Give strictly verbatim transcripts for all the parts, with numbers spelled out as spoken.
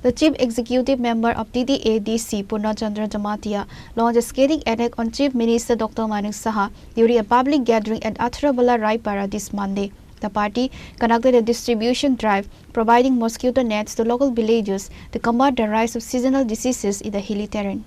The chief executive member of T T A D C, Purna Chandra Jamatia, launched a scathing attack on Chief Minister Doctor Manik Saha during a public gathering at Atharabala Raipara this Monday. The party conducted a distribution drive providing mosquito nets to local villages to combat the rise of seasonal diseases in the hilly terrain.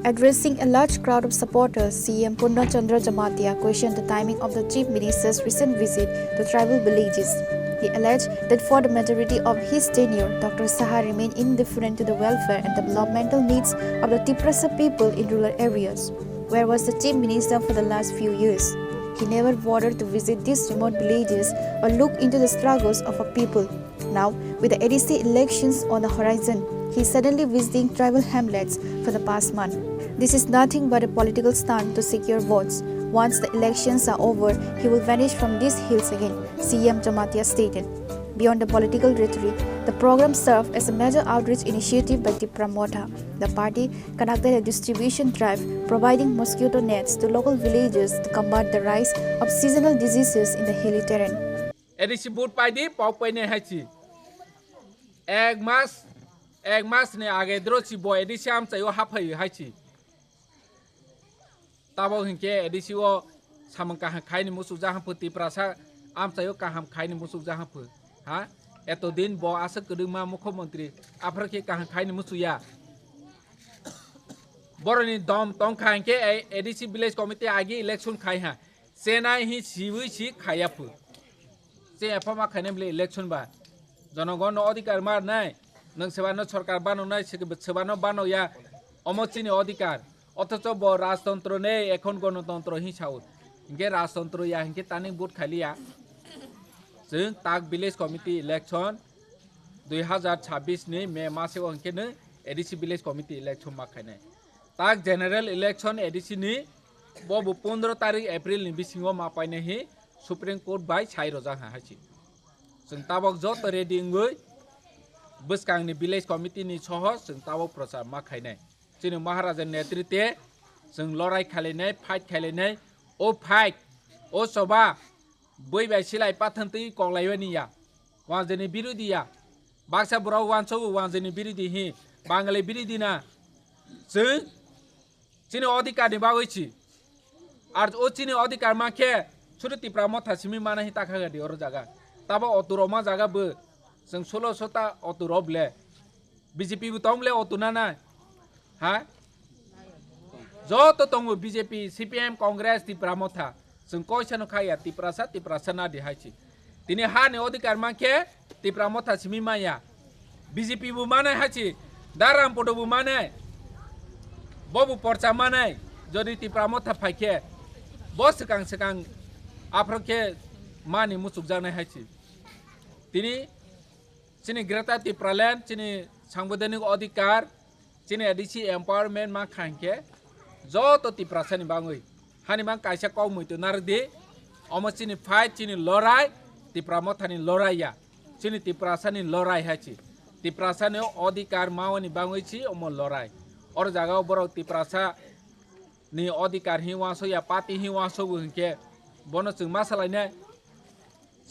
Addressing a large crowd of supporters, C M Purna Chandra Jamatia questioned the timing of the Chief Minister's recent visit to tribal villages. He alleged that for the majority of his tenure, Doctor Saha remained indifferent to the welfare and developmental needs of the Tiprasa people in rural areas. Where was the Chief Minister for the last few years? He never bothered to visit these remote villages or look into the struggles of a people. Now, with the A D C elections on the horizon, he is suddenly visiting tribal hamlets for the past month. This is nothing but a political stunt to secure votes. Once the elections are over, he will vanish from these hills again, C M Jamatia stated. Beyond the political rhetoric, the program served as a major outreach initiative by Tipra Motha. The party conducted a distribution drive providing mosquito nets to local villages to combat the rise of seasonal diseases in the hilly terrain. A D C vote pai di, pok pai nai hai chi. Ek mas, ek mas ni age dro chi bo A D C amchai o haphai hai chi. Tabo hinkhe A D C o samung kaham khaini muchukjak hamphu, Tiprasa amchai o kaham khaini muchukjak hamphu. Ha? Eto din bo aswk kwdwkma mukhyamantri aphuru khe kaham khaini muchukya. Boroni dom tongkha hinkhe A D C village committee agi election khai ha. Chenai hi siwi si khaya phu. Che ephama khainai bwle election ba. Jonogon no odhikar mar nai. Nwng sebano sorkar bano nai, se-, sebano bano ya. Omo chini odhikar. Othocho bo rajtontro nei, ekhon gonotontro hi sao. Hinkhe rajtontro ya, hinkhe tani vote khailiya. Chwng tak village committee election dui hazar chabbish ni May maseo hinkhe no A D C village committee election ma khainai. Tak general election A D C ni bo bo pondro tarik April ni bisingo ma painai hi Supreme Court bai sai rojak ha hai si. Chwng tabok joto ready wngwi bwskangni village committee ni soho chwng tabok prochar ma khainai. Chini Maharaja netritwe chwng lorai khailainai, fight khailainai. O fight, o choba bui bai silai pathantwi koklaimani ya. Wanjani birodhi ya. Baksa borok wansogo wanjani birodhi hi. Bangali birodhi na. Chwng chini odhikar ni bagwi si. Ar o chini odhikar ma khe suri Tipra Motha simi mana hi takha gadi oro jaga. Tabo oturok ma jaga bo. Chwng solo sota oturok ble. B J P bo tong ble otu nanai. Ha? Joto tongo B J P, C P M, Congress, Tipra Motha. Chwng koisa no khaya Tiprasa, Tiprasa nadi hai si. Tini ha ni odhikar ma khe Tipra Motha simi maya. B J P bo manai hai si, Daram Podo bo manai. Bo bo porcha manai. Jodi Tipra Motha phai khe bo swkang swkang aphro khe mani muchukjaknai hai si. Tini chini Greater Tipraland, chini sangbidhanik odhikar, chini A D C empowerment ma kha hinkhe joto Tiprasani bagwi. Hani mang kaisa kok muitu narwk di, omo chini fight, chini lorai, Tipra Mothani lorai ya. Chini Tiprasani lorai hai si. Tiprasani odhikar mawani bagwi si omo lorai. Oro jaga o borok Tiprasa ni odhikar hi wansok ya, party hi wansok bo hinkhe bono chwng ma salainai.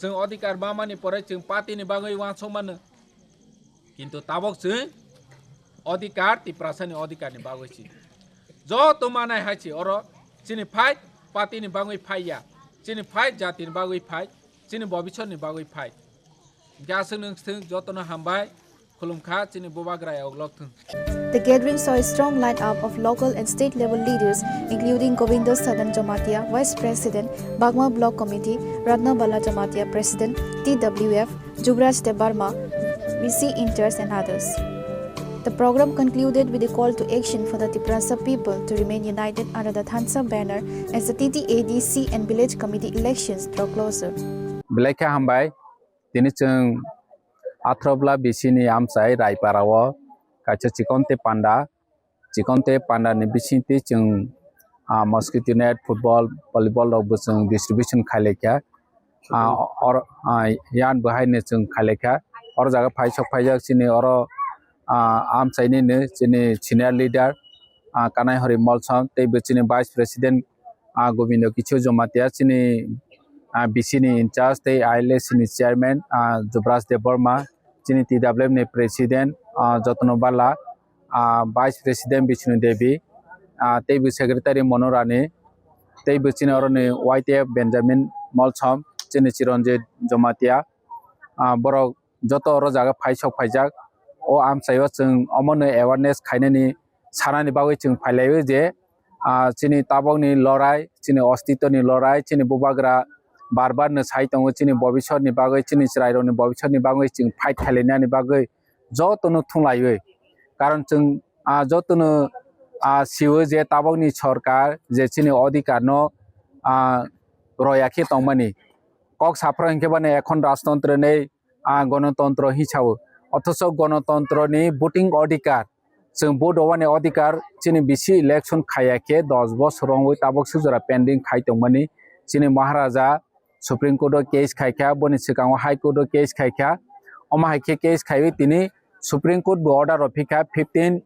Chwng odhikar mamani pore chwng party ni bagwi wansok mano. Kintu tabok chwng odhikar Tiprasani odhikar ni bagwi si. Joto manai hai si oro chini fight party ni bagwi phai ya. Chini fight jati ni bagwi phai. Chini bobisor ni bagwi phai. Hinkhe aswk nwng swng jotono hambai. Khulumkha chini bubagra ya uglok thung. The gathering saw a strong lineup of local and state level leaders, including Govinda Sadan Jamatia, Vice President, Bagma Block Committee, Ratna Bala Jamatia, President, T W F, Jubraj Debbarma, V C Inters, and others. The program concluded with a call to action for the Tiprasa people to remain united under the Thansa banner as the T T A D C and Village Committee elections draw closer. Belai khe hambai. Tini chwng Athrob la bisini amchai Raipara o kaisa chikon tei panda, chikon tei panda ni bisingtwi chwng, ah, mosquito net, football, volleyball rok bo chwng distribution khai lai kha. Ah, or, ah, yan bo hai no chwng khai lai kha. Or jaga phai sok phaijak chini oro, ah, amchai ni no chini senior leader, ah, Kanai Hori Molsom tei bo chini vice president, ah, Gobindo Kichu Jomatia chini, ah, B C ni in charge tei I L S ni chairman, ah, Jubraj Debbarma, chini T W F ni president, ah, Jotno Bala, ah, vice president Bishnu Devi, ah, tei bo secretary Mono Rani, tei bo chini oro ni Y T F Benjamin Molsom, chini Chiranjit Jomatia, ah, borok joto oro jaga phai sok phaijak. O amchai o chwng omo no awareness khainani sanani bagwi chwng phai lai o je, ah, chini tabok ni lorai, chini ostito ni lorai, chini bubagra bar bar no sai tongo, chini bobisot ni bagwi, chini chwrai rok ni bobisot ni bagwi chwng fight khai lai nani bagwi joto no thung lai wi. Karon chwng, ah, joto no, ah, si o je tabok ni sorkar je chini odhikar no, ah, roya khe tongmani. Kok saphra hinkhe bani ekhon rajtontro nei, ah, gonotontro hinwi sao. Othocho gonotontro ni voting odhikar, chwng vote rwani odhikar chini bisi election khaiya khe dos bosor wngwi tabok sujura pending khai tongmani. Chini Maharaja Supreme Court o case khai kha, boni swkango High Court o case khai kha. Omo hai khe case khaiwi tini Supreme Court bo order rw phi kha fifteen,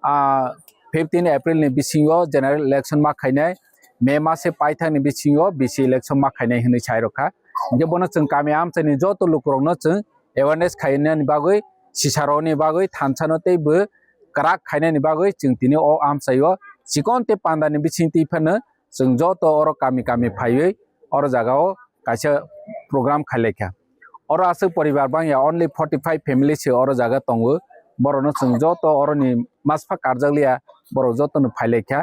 ah, fifteen April ni bisingo general election ma khainai, May mase paithak ni bisingo bisi election ma khainai hinwi sai rw kha. Hinkhe bono chwng kami amchaini joto lukurokno chwng awareness khainani bagwi, sisarokni bagwi, thansano tei bo kwrak khainani bagwi chwng tini o amchaio chikon tei pandani bisingtwi phano chwng joto oro kami kami phaiwi oro jagao kaisa program khai lai kha. Oro aswk poribar bangya, only forty five family se oro jaga tongo. Borokno chwng joto oroni masphak karjak liya, borok jotono phai lai kha.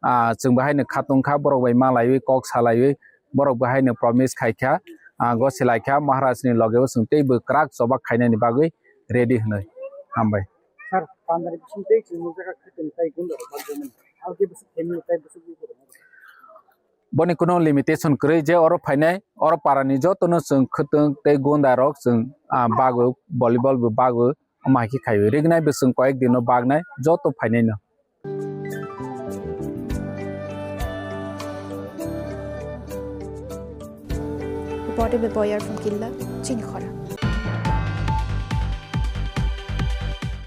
Ah, chwng bo haino khatung kha, borok bai ma laiwi, kok sa laiwi, borok bo haino promise khai kha, ah, gosi lai kha, Maharaj ni loge o chwng tei bo kwrak choba khainani bagwi ready hwnwi. Hambai. Sir, pandani bising tei chwng nukjak kha khatung tei gunda rok bagwi mani. Abo khe bwswk family tei bwswk lukurok. Boni kuno limitation kwrwi je oro phainai, oro parani jotono chwng khwtwng tei gunda rok chwng, ah, bagwi, volleyball bo bagwi, omo hai khe khaiwi. Rignai bo chwng koyek dino bagnai, joto phainai no. Reported by Boyar from Killa, Chinikhora.